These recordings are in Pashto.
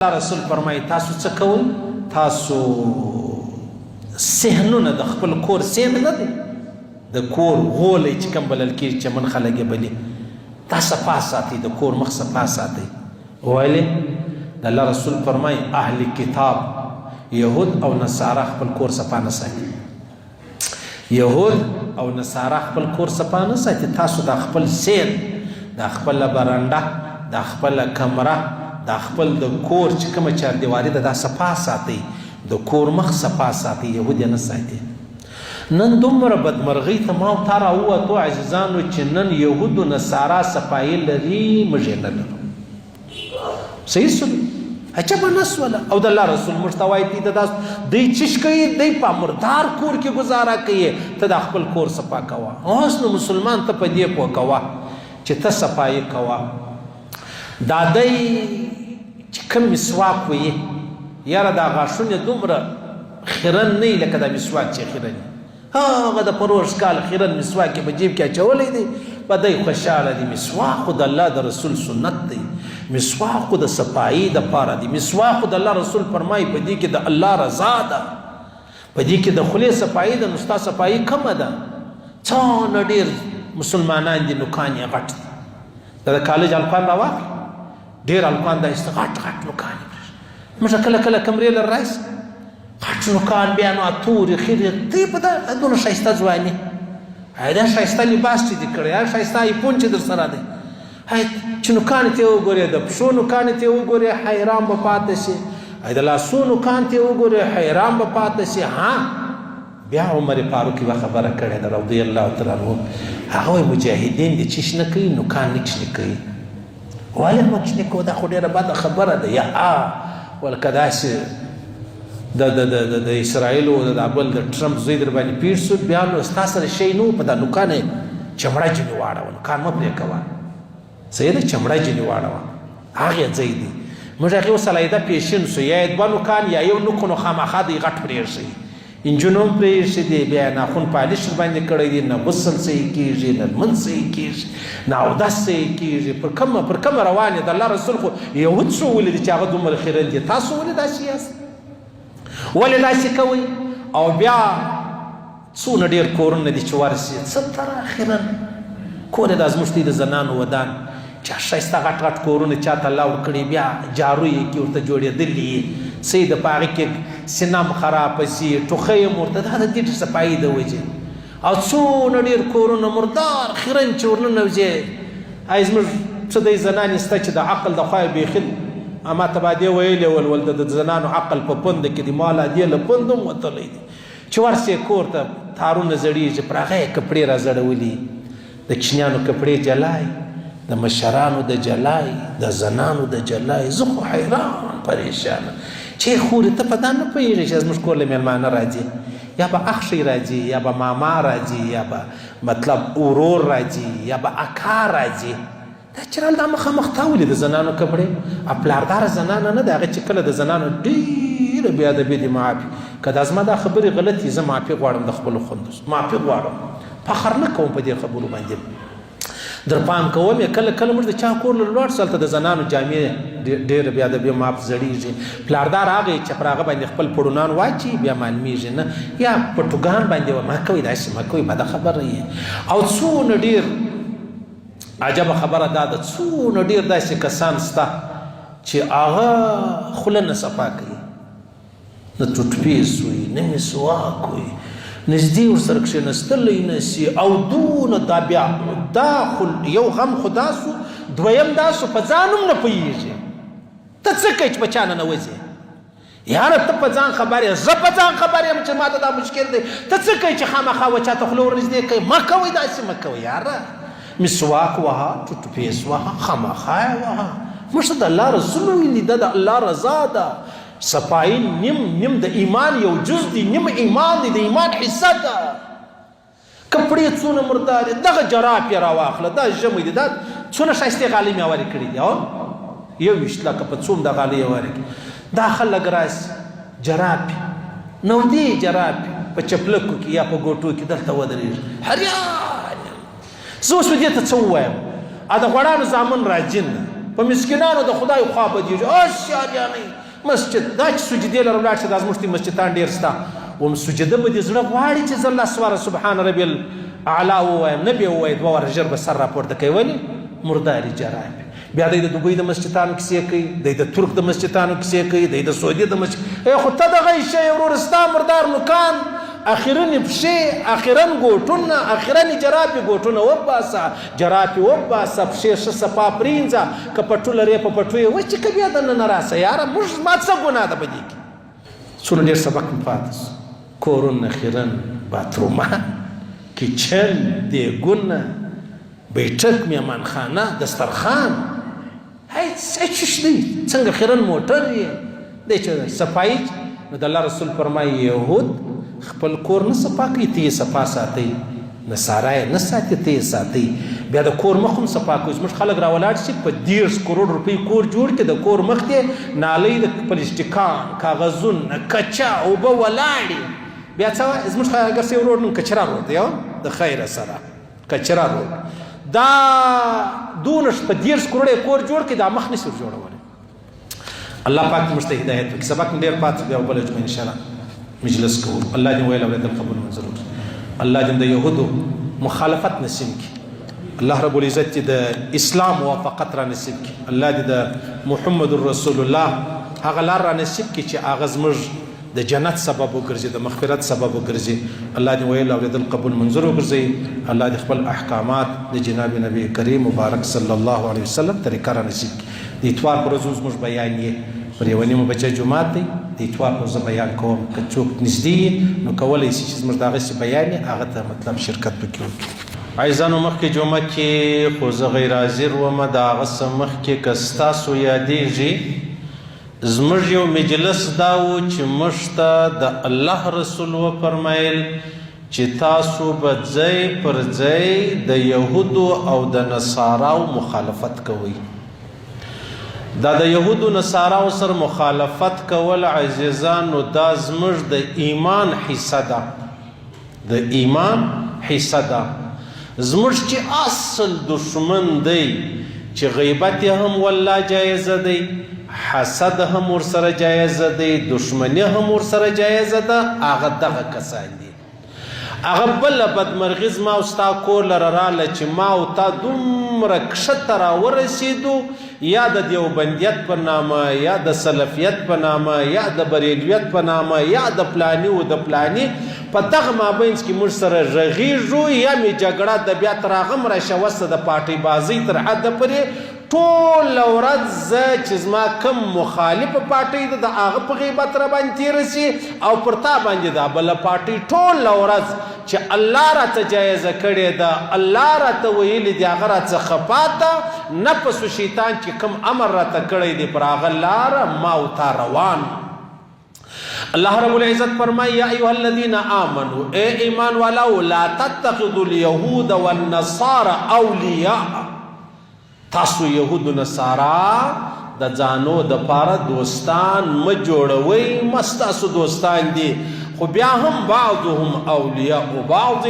الله رسول فرمایي تاسو څه کوئ؟ تاسو صحنونه د خپل کور صحن نه دی د کور غولی چې کوم بلل کېږي چمن خلک یې بلي دا صفا ساتئ د کور مخ صفا ساتئ. ولې؟ د الله رسول فرمایي اهل کتاب یهود او نصارا خپل کور صفا نه ساتي. یهود او نصارا خپل کور صفا نه ساتي. تاسو دا خپل سیر، دا خپله برنډه، دا خپله کمره، دا خپل د کور چې کومه چاردیواري ده دا صفا ساتئ، د کور مخ صفا ساتئ، یهود یې نه ساتي. نن دومره بدمرغۍ ته ما او تا راووتو عزیزانو چې نن یهود و نصارا صفایي لري موږ یې نه لرو. صحیح سول عجب نه سوله. او د الله رسول موږ ته وایي دی داس دی چش کوي دی په مردار کور کې گزاره کوي ته د خپل کور صفا کوه. اوس نو مسلمان ته په دې پوه کوه چې ته صفایي کوه. دا دی چې کوم مسواک وي یاره دا غاښونه دومره خیرن نه لکه دا مسواک چې خیرن هغه د پروږ کال خیرن مسواک یې په جیب کې اچولی دی، په دی خوشحاله دی. مسواک خو د الله د رسول سنت دی، مسواک خو د صفایي دپاره دی، مسواک خو د الله رسول فرمایي په دې کې د الله رضا ده، په دې کې د خولې صفایي ده، نو ستا صفایي کومه ده؟ څونه ډېر مسلمانان دي نوکان یې غټ دي، دا د کالج هلکان راواخله ډېر هلکان داسې غټ غټ نوکان یې پرېږدي. موږ کله کله کمرې لره راشي غټ نوکان بیا نو تورې خیرې دی په دا دونه ښایسته ځواني دا ښایسته لباس چې دې کړی دا ښایسته آیفون چې در سره دی چې نوکان ته وګورې د پښو نوکان ته وګورې حیران به پاتې شي د لاسو نوکان ته وګورې حیران به پاتې شي. ها بیا عمر فاروق یوه خبره کړې ده رضی الله تعالی عنه، هغه وایي مجاهدین دې چش نه کوي نوکان نه کوچني کوي. ولې مه کوچني کوه؟ دا خو ډېره بده خبره ده. یا ولکه داسې د د د د د اسرائیلو د دا بل د ټرمپ زوی در باندې پېښ شو بیا نو ستا سره شی نه و په دا نوکان یې چمړه جنې واړوه، نوکان مه پرې کوه. صحیح ده، چمړه جنې واړوه هغې ځای دی. موږ هغې اوس علیحده پیشن شو، یا یې دوه نوکان یا یو نوک نو خامخا دی غټ پرېږدي. نجونو هم پرې ایښي دي، بیا یې ناخون پالیش ورباندې کړی دی، نه غسل صحیح کېږي، نه لمونځ صحیح کېږي، نه اودس صحیح کېږي. پر کومه پر کومه روان یې؟ د الله رسول خو یهود ښوولي دي چې هغه دومره خیرن دي، تاسو ولې داسې یاست؟ ولې داسې کوئ؟ او بیا څونه ډېر کورونه دي چې ورسي څه تر اخرن کور یې دا زموږ دی د زنانو ودان چې ښایسته غټ غټ کورونه چاته الله ورکړي، بیا جارو یې کې ورته جوړېدلي یې څه د په هغې کې سینه هم خرابه شي، ټوخی هم ورته دا د دې صفایي د وجې. او څونه ډېر کورونه مردار خیرن چې ورننوځې. ای زموږ څه دی زنانې سته چې د عقل د خوا یې بیخي ما ته به دې ویلې ول ول د زنانو عقل په پوند کې دی، ما لا دې له پوند هم وتلی دی چې ورسې کور ته تارونه زړېږي، پر هغه یې کپړې را ځړولي، د کوچنیانو کپړې جلای، د مشرانو د جلای، د زنانو د جلای. زه خو حیران پریشان چې خورې ته په دا نه پوهېږې چې زموږ کور له مېلمانه راځي، یا به اخښی راځي، یا به ماما راځي، یا به مطلب ورور راځي، یا به اکا راځي. دا چې رال دا مخامخ تا ولې د زنانو کپړې پلارداره زنانه نه ده، هغه چې کله د زنانو ډېره بې ادبي دي. معافي که دا زما دا خبرې غلطې، زه معافي غواړم د خپلو خوندو، معافي غواړم، فخر نه کوم په دې خبرو باندې. در پام کوم یې کله کله موږ د چا کور له لوړ شو، هلته د زنانو جامې ډېره بې ادبي معاف زړېږي. پلاردار هغه چې پر هغه باندې خپل پړونان واچي بیا معلومېږي نه، یا پټوګان باندې مه کوئ داسې مه کوئ بده خبره یې. او څونه ډېر عجبه خبره دا ده، څونه ډېر داسې کسان شته چې هغه خوله نه صفا کوي، نه ټوټپیس وي، نه مسواک وي، نږدې ورسره کښېنستلی نه سي. او دونه دا بیا دا خو یو غم خو دا سو، دویم دا سو په ځان هم نه پوهېږي ته څه کوې چې په چا ننوځې. یاره ته په ځان خبر یې، زه په ځان خبر یم چې ماته دا مشکل دی، ته څه کوې چې خامخا و چاته خوله ورنږدې کوې؟ مه کوئ داسې مه کوئ یاره، مسواک وهه، ټوټپیس وهه، خامخا یې وهه. موږ ته د الله رسول ویلي دا د الله رضا ده. صفایي نیم نیم د ایمان یو جز دی، نیم ایمان دی، د ایمان حصه ده. کپړې څونه مردارې، دغه جراب یې راواخله، دا ژمی دی، دا څونه ښایستې غالۍ مې هوارې کړې دي، او 21 لکه په څوم دا غالۍ هوارې کړې. دا خلک راسي جرابې نودې جرابې په چپلکو کې یا په ګوټو کې دلته ودرېږي حریان یم. زه اوس دې ته څه ووایم؟ د غوړانو زامن راځي نه په مسکینانو د خدای خوا بدیږي. هسې اریانۍ مسجد دا چې سجدې لره ولاړ شي، دا زموږ مسجدان ډېر سته. وم سجده به دې زړه غواړي چې زه لس واره سبحان ربي الاعلی ووایم، نه به یې ووایې، دوه واره ژر به سر راپورته کوي. ولې؟ مردارې جرابې. بیا دی د دوبۍ د مسجدانو کیسې کوي، دی د ترک د مسجدانو کیسې کوي، دی د سعودي د مسجد. ای خو ته دغه شی ورور، ستا مردار نوکان، اخرنې پښې، اخرن ګوټونه، اخرنې جراپې ګوټونه وباسه، جراپې وباسه، پښې ښه صفا پرېنځه، که پټو لرې په پټو یې وچې که، بیا دننه راسه. یاره موږ زما څه ګناه ده په دې کې؟ څومره ډېر سبق مې پاتې شو. کورونه خیرن، باترومه، کچن، دیګونه، بیټک، میمانخانه، دسترخوان، هیڅ هیڅ دی څنګه خیرن موټر یې دی چې صفایي. نو د الله رسول فرمایي یهود خپل کور نه صفا کوي، ته یې صفا ساتئ، نصارا یې نه ساتي، ته یې ساتئ. بیا د کور مخ هم صفا کوي. زموږ خلک راولاړ شي په 30 کروړ روپۍ کور جوړ کړي، د کور مخ دی نالۍ د پلسټیکان، کاغذونه، کچه، اوبه ولاړې. بیا څه وایي زموږ اګر څه یو روډ نوم کچرا روډ دی، د خیره سره کچرا روډ، دا دونه په 30 کروړ کور جوړ کړي، دا مخ نشي جوړولی. الله پاک موږ ته هدایت وکړي. سبق مې ډېر پاتې، بیا بله جمعه انشاءالله مجلس کوو. الله دې ویل اورېدل قبول منظور کړي. الله دې د یهودو مخالفت نصیب کړي. الله رب العزت دې د اسلام موافقت را نصیب کړي. الله دې د محمد رسول الله هغه لار را نصیب کړي چې هغه زموږ د جنت سبب وګرځي، د مغفرت سبب وګرځي. الله دې ویل اورېدل قبول منظور وګرځي. الله دې خپل احکامات د جناب نبی کریم مبارک صلی الله علیه وسلم طریقه را نصیب کړي. د اتوار پر ورځ زموږ بیان یې پر یوه نیمه بجه جومات دی، د اتوار پر ورځ بیان کوم. که څوک نږدې یي نو کولی شي چې زموږ دغسې بیان یې هغه ته مطلب شرکت پکې وکړي. عزیزانو مخکې جمعه کې خو زه غیر حاضر وم، د هغه څه مخکې که ستاسو یادېږي زموږ یو مجلس دا و چې موږ ته د الله رسول وفرمایل چې تاسو به ځای پر ځای د یهودو او د نصاراو مخالفت کوئ. دا د یهودو نصاراو سره مخالفت کول عزیزانو دا زموږ د ایمان حصه ده، د ایمان حصه ده. زموږ چې اصل دښمن دی چې غیبت یې هم والله جایزه دی، حسد هم ورسره جایزه دی، دښمني هم ورسره جایزه ده، هغه دغه کسان دي. هغه بله بدمرغي زما او ستا کور لره راله چې ما او تا دومره کښته راورسېدو، یا د دیوبندیت په نامه، یا د سلفیت په نامه، یا د بریلویت په نامه، یا د پلاني او د پلاني په دغه مابینځ کې موږ سره ږغېږو، یا مې جګړه د بیا تر هغه هم راشه وسته د پارټۍ بازۍ تر حده پورې ټوله ورځ زه چې زما کوم مخالفه پارټۍ ده د هغه په غیبت را باندې تېره شي او پر تا باندې دا بله پارټۍ ټوله ورځ چې الله راته جایزه کړې ده، الله راته ویلي دي، هغه راڅخه پاته نفس و شیطان چې کوم امر راته کړی دی پر هغه لاره ما او تا روان. الله رب العزت فرمای یا ایها الذین آمنو، اے ایمان والاو، لا تتخذوا اليهود والنصارى اولیاء، تاسو یهود و نصارا د ځانو د پاره دوستان مه جوړوئ، مه ستاسو دوستان دي، خو بیا هم بعضهم اولیاء بعض،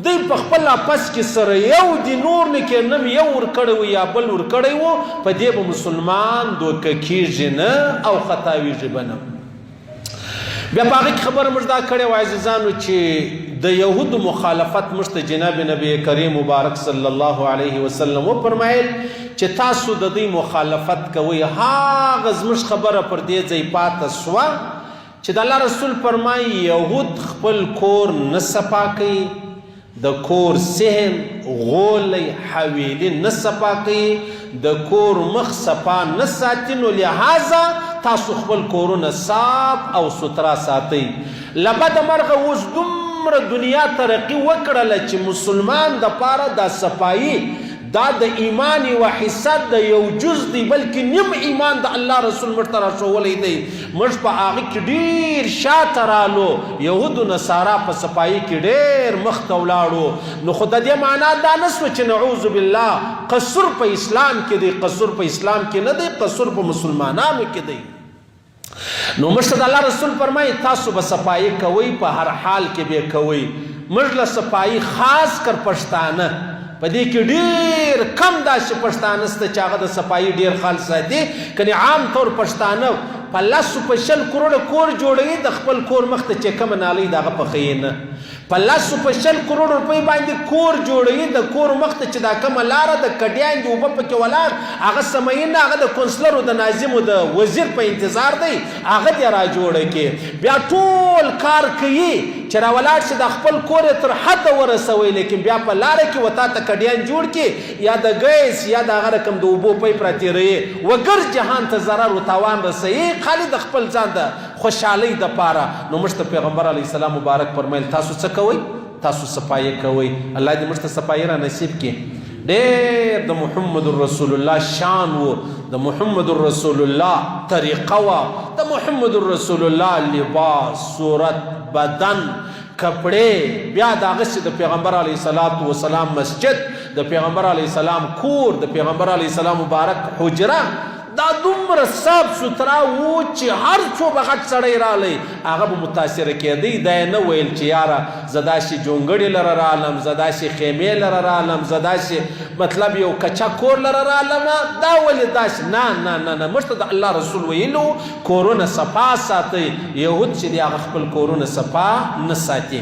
دوی په خپل آپس کې سره یو دي، نور نه کې نم یو ورکړی وو یا بل ورکړی وو، په دې به مسلمان دوکه کیږي نه او خطاویږي به نه. بیا په هغه کې خبره موږ دا کړې وه عزیزانو چې د یهودو مخالفت موږ ته جناب نبی کریم مبارک صلی الله علیه وسلم وفرمایل چې تاسو د دوی مخالفت کوئ. هغه زموږ خبره پر دې ځای پاته سوه چې د الله رسول فرمایي یهود خپل کور نه صفا کوي، د کور صحن، غولی، حویلی نه صفا کوي، د کور مخ صفا نه ساتي، نو لهذا تاسو خپل کورونه صاف او سوترا ساتئ. له بده مرغه اوس دومره دنیا ترقي وکړله چې مسلمان د پاره دا صفايي دا د ایمان یوه حصه ده، یو جز دی، بلکې نیم ایمان د الله رسول موږ ته راښوولی دی. موږ په هغه کې ډېر شاته رالو، یهود و نصارا په صفایي کې ډېر مخته ولاړو. نو خو د دې معنا دا نه شوه چې نعوذ بالله قصور په اسلام کې دی، قصور په اسلام کې نه دی، قصور په مسلمانانو کې دی. نو موږ ته د الله رسول فرمایي تاسو به صفایي کوئ، په هر حال کې به کوئ. موږ له صفایي خاص کر پښتانه په دې کې ډېر کم داسې پښتانه شته چې هغه د صفایي ډېر خیال ساتي. کنې عام طور پښتانه په لسو په 20 کروړه کور جوړوي، د خپل کور مخ ته چې کومه نالۍ د هغه پخوي نه. په لسو په 20 کروړ روپۍ باندې کور جوړوي، د کور مخ ته چې دا کومه لاره د کډیان دي اوبه پکې ولاړ هغه سموي نه، هغه د کونسلرو د ناظمو د وزیر په انتظار دی هغه دې را جوړه کړي. بیا ټول کار کوي چې را ولاړ شي د خپل کور یې تر حده ورسوي، لیکن بیا په لاره کې و تا ته کډیان جوړ کړي یا د ګیس یا د هغه رقم د اوبو پیپ را تېروي، وګرځ جهان ته ضرر و تاوان رسوي خالي د خپل ځان د خوشحالۍ د پاره. نو موږ ته پیغمبر علیه السلام مبارک فرمایل تاسو څه کوئ؟ تاسو صفایي کوئ. الله دې موږ ته صفایي را نصیب کړي. ډېر د محمد رسول الله شان وو، د محمد رسول الله طریقه وه، د محمد رسول الله لباس، صورت، بدن، کپړې، بیا د هغسې د پیغمبر علیه الصلاة والسلام مسجد، د پیغمبر علیه السلام کور، د پیغمبر علیه السلام مبارک حجره، دا دومره صاف سوترا وو چې هر څو به غټ سړی رالی هغه به متاثره کېدی. دا یې نه ویل چې یاره زه داسې جونګړې لره رالم، زه داسې خیمې لره رالم، زه داسې مطلب یو کچه کور لره رالم، دا ولې داسې؟ نه نه نه نه، موږ ته د الله رسول ویلو کورونه صفا ساتئ. یهود چې دی هغه خپل کورونه صفا نه ساتي.